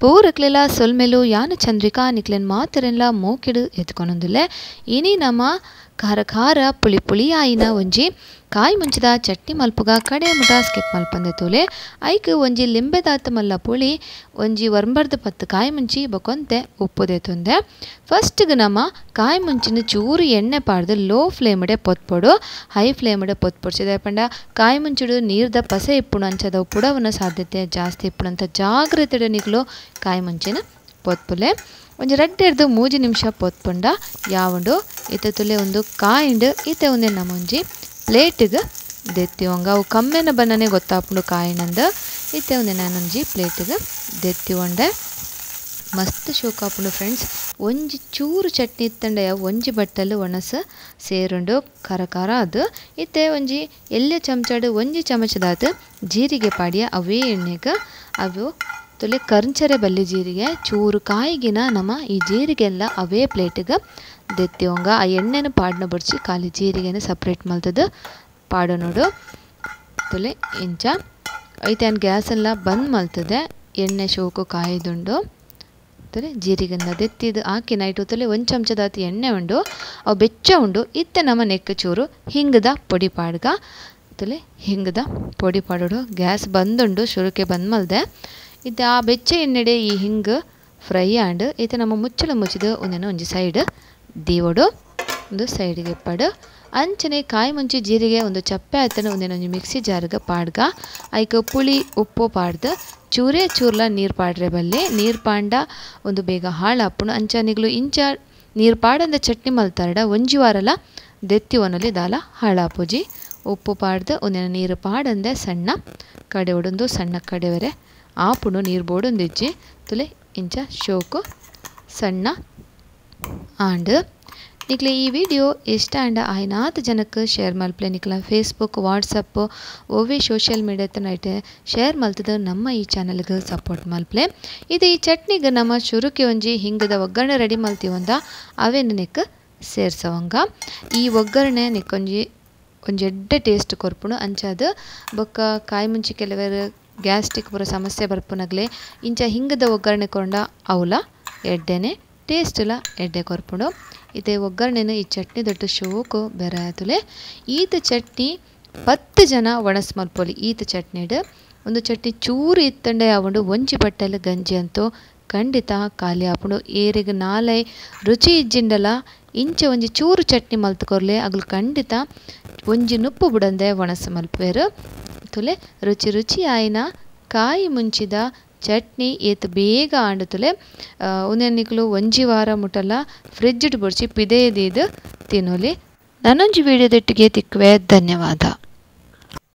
ಪೂರಕ್ಲೆಲ ಸೊಲ್ಮೆಲು ಯಾನ ಚಂದ್ರಿಕಾ ನಿಕ್ಲೆನ್ ಮಾತೆರೆನ್ಲ ಮೋಕೆಡ್ ಎತ್ಕೊನೊಂದುಲ್ಲೆ. ಇನಿ ನಮ ಖಾರ ಖಾರ ಪುಳಿ ಪುಳಿ ಆಯಿನ ಒಂಜಿ ಕಾಯಿ ಮುಂಚಿದ ಚಟ್ನಿ ಮಲ್ಪುಗ ಕಡೆ ಮುಟ ಸ್ಕಿಪ್ ಮಲ್ಪಂದೆ ತೂಲೆ. ಐಕ್ ಒಂಜಿ ಲಿಂಬೆದಾತ್ ಮಲ್ಲ ಪುಳಿ, ಒಂಜಿ ಒರ್ಂಬರ್ದ 10 ಕಾಯಿ ಮುಂಚಿ ಬೊಕೊಂತೆ ಉಪ್ಪು ದೇತೊಂದೆ. ಫಸ್ಟ್ಗೆ ನಮ ಕಾಯಿ ಮುಂಚಿನ ಚೂರು ಎಣ್ಣೆ ಪಾಡ್ದು ಲೋ ಫ್ಲೇಮ್ಡೆ ಪೊತ್ಪೊಡು, ಹೈ ಫ್ಲೇಮ್ಡೆ ಪೊತ್ಪೊಡ್ಸಿದೆ ಪಂಡ ಕಾಯಿ ಮುಂಚಿಡು ನೀರ್ದ ಪಸೆ ಇಪ್ಪುಣು ಅಂಚದ ಪುಡವನ ಸಾಧ್ಯತೆ ಜಾಸ್ತಿ ಇಪ್ಪುಣಂತ ಜಾಗ್ರತೆ ನಿಕ್ಲು ಕಾಯಿ ಮುಂಚಿನ ಪೊತ್ಪುಲೆ. ಒಂಜಿ 2 3 ನಿಮಿಷ ಪೊತ್ಪುಂಡ ಯಾವುಂಡು ಇತ್ತೆ ತುಲೆ ಒಂದು ಕಾಯಿಂಡು ಇತ್ತೆ ಒಂದೇ ನಮ್ಮ ಒಂಜಿ ಪ್ಲೇಟಿಗೆ ದೆತ್ತಿವಂಗ. ಅವು ಕಮ್ಮೆನ ಬಣ್ಣನೆ ಗೊತ್ತಾಪುಂಡು ಕಾಯಿನಂದು. ಇತ್ತೆ ಒಂದೇ ನಾನೊಂಜಿ ಪ್ಲೇಟಿಗೆ ದೆತ್ತಿವಂಡೆ. ಮಸ್ತ್ ಶೋಕಾಪುಂಡು ಫ್ರೆಂಡ್ಸ್. ಒಂಜಿ ಚೂರು ಚಟ್ನಿ ಇತ್ತಂಡ ಒಂಜಿ ಬಟ್ಟಲು ಒಣಸು ಸೇರುಂಡು ಖಾರ ಖಾರ ಅದು. ಇತ್ತೆ ಒಂಜಿ ಎಲ್ಯ ಚಮಚಡು ಒಂಜಿ ಚಮಚದಾತು ಜೀರಿಗೆ ಪಾಡಿಯ ಅವೇ ಎಣ್ಣೆಗೆ ಅವು ತುಲೆ ಕರ್ಂಚರೆ ಬಲ್ಲಿ ಜೀರಿಗೆ ಚೂರು ಕಾಯಿಗಿನ ನಮ್ಮ ಈ ಜೀರಿಗೆಲ್ಲ ಅವೇ ಪ್ಲೇಟಿಗೆ ದೆತ್ತಿವಂಗ. ಆ ಎಣ್ಣೆನ ಪಾಡ್ನ ಬಡ್ಸಿ ಖಾಲಿ ಜೀರಿಗೆನ ಸಪ್ರೇಟ್ ಮಲ್ತದ ಪಾಡು ನೋಡು ತುಲೆ ಇಂಚ. ಐತೆ ಗ್ಯಾಸೆಲ್ಲ ಬಂದ್ ಮಲ್ತದೆ, ಎಣ್ಣೆ ಶೋಕು ಕಾಯ್ದುಂಡು. ತುಲೆ ಜೀರಿಗೆಲ್ಲ ದೆತ್ತಿದ್ದು ಹಾಕಿ ನೈಟು ತುಲೆ ಒಂದು ಚಮಚದಾತಿ ಎಣ್ಣೆ ಉಂಡು, ಅವು ಬೆಚ್ಚ ಉಂಡು. ಇತ್ತೆ ನಮ್ಮ ನೆಕ್ ಚೂರು ಹಿಂಗದ ಪೊಡಿ ಪಾಡ್ಗ ತುಲೆ ಹಿಂಗದ ಪೊಡಿ ಪಾಡೋಡು. ಗ್ಯಾಸ್ ಬಂದುಂಡು, ಶುರುಕೆ ಬಂದ್ ಮಲ್ದೆ. ಇತ್ತೆ ಆ ಬೆಚ್ಚ ಎಣ್ಣೆಡೆ ಈ ಹಿಂಗೆ ಫ್ರೈ ಆಂಡ್ ಇತ್ತೆ ನಮ್ಮ ಮುಚ್ಚಳ ಮುಚ್ಚಿದ ಒಂದೇನು ಒಂಜಿ ಸೈಡ್ ದೀವೋಡು, ಒಂದು ಸೈಡ್ಗೆ ಪಡು. ಅಂಚನೆ ಕಾಯಿ ಮುಂಚಿ ಜೀರಿಗೆ ಒಂದು ಚಪ್ಪೆ ಆಯ್ತಾನೆ ಒಂದೇನೊಂಜಿ ಮಿಕ್ಸಿ ಜಾರ್ಗೆ ಪಾಡ್ಗ. ಐಕ್ ಪುಳಿ ಉಪ್ಪು ಪಾಡ್ದು ಚೂರೇ ಚೂರ್ಲ ನೀರು ಪಾಡ್ರೆ ಬಲ್ಲೆ. ನೀರು ಪಾಂಡ ಒಂದು ಬೇಗ ಹಾಳಾಪುಣು. ಅಂಚನಿಗ್ಲು ಇಂಚ ನೀರು ಪಾಡಂದ ಚಟ್ನಿ ಮಲ್ತಾರಡ ಒಂಜಿ ವಾರಲ ದೆತ್ತಿ ಒನಲಿ ದಾಲ ಹಾಳಾಪುಜಿ. ಉಪ್ಪು ಪಾಡ್ದು ಒಂದೇನು ನೀರು ಪಾಡಂದೆ ಸಣ್ಣ ಕಡೆ ಒಡೊಂದು ಸಣ್ಣ ಕಡೆವರೆ ಆಪುಣು ನೀರು ಬೋಡೊಂದಿಜ್ಜಿ ತುಲೆ ಇಂಚ ಶೋಕು ಸಣ್ಣ ಆಂಡ್. ನಿಕ್ಲೆ ಈ ವಿಡಿಯೋ ಇಷ್ಟ ಆಂಡ ಆಯ್ನಾತ್ ಜನಕ್ಕೆ ಶೇರ್ ಮಲ್ಪಲೆ. ನಿಕ್ಲ ಫೇಸ್ಬುಕ್, ವಾಟ್ಸಪ್ ಒವ್ವೆ ಸೋಷಿಯಲ್ ಮೀಡಿಯಾ ನೈಟ್ ಶೇರ್ ಮಲ್ತದ ನಮ್ಮ ಈ ಚಾನಲ್ಗೆ ಸಪೋರ್ಟ್ ಮಲ್ಪಲೆ. ಇದು ಈ ಚಟ್ನಿಗೆ ನಮ್ಮ ಶುರುಕ್ಕೆ ಒಂಜಿ ಹಿಂಗದ ಒಗ್ಗರಣೆ ರೆಡಿ ಮಲ್ತೀವಂದ ಅವೇನು ನಿಕ್ ಸೇರ್ಸವಂಗ. ಈ ಒಗ್ಗರಣೆ ನಿಕ್ಕೊಂಜಿ ಒಂಜಿ ಎಡ್ಡೆ ಟೇಸ್ಟ್ ಕೊರ್ಪುಣು. ಅಂಚಾದ ಬೊಕ್ಕ ಕಾಯಿ ಮುಂಚಿ ಕೆಲವರು ಗ್ಯಾಸ್ಟ್ರಿಕ್ ಬರೋ ಸಮಸ್ಯೆ ಬರ್ಪುನಗ್ಲೆ ಇಂಚ ಹಿಂಗದ ಒಗ್ಗರಣೆ ಕೊಂಡ ಅವಲ ಎಡ್ಡೆನೆ ಟೇಸ್ಟ್ಲ ಎಡ್ಡೆ ಕೊರ್ಪುಂಡು. ಇತ್ತೆ ಒಗ್ಗರಣೆನ ಈ ಚಟ್ನಿ ದೊಡ್ಡ ಶೋಕು ಬೇರೆ ಆಯ್ತುಲೆ. ಈತ ಚಟ್ನಿ 10 ಜನ ಒಣಸ್ ಮಲ್ಪೊಲಿ. ಈತ ಚಟ್ನಿಡು ಒಂದು ಚಟ್ನಿ ಚೂರು ಇತ್ತಂಡೆ ಆವುಂಡು ಒಂಜಿ ಬಟ್ಟಲು ಗಂಜಿ ಅಂತೂ ಖಂಡಿತ ಖಾಲಿ ಆಪುಂಡು. ಏರಿಗೆ ನಾಲೈ ರುಚಿ ಇಜ್ಜಿಂಡಲ ಇಂಚ ಒಂಜಿ ಚೂರು ಚಟ್ನಿ ಮಲ್ತುಕೊರ್ಲೆ ಅಗಲು ಖಂಡಿತ ಒಂಜಿ ನುಪ್ಪು ಬುಡಂದೆ ಒಣಸು ಮಲ್ಪೇರು. ತುಲೆ ರುಚಿ ರುಚಿ ಆಯಿನ ಕಾಯಿ ಮುಂಚಿದ ಚಟ್ನಿ ಏತ್ ಬೇಗ ಆಂಡುತ್ತಲೆ. ಉಂದೆನಿಕ್ಲು ಒಂಜಿ ವಾರ ಮುಟಲ ಫ್ರಿಜ್ಡ್ ಬೊಡ್ಚಿ ಪಿದೆಯದೀದು ತಿನ್ನೊಲಿ. ನಾನೊಂಜಿ ವಿಡಿಯೋದೊಟ್ಟಿಗೆ ತಿಕ್ಕುವೆ. ಧನ್ಯವಾದ.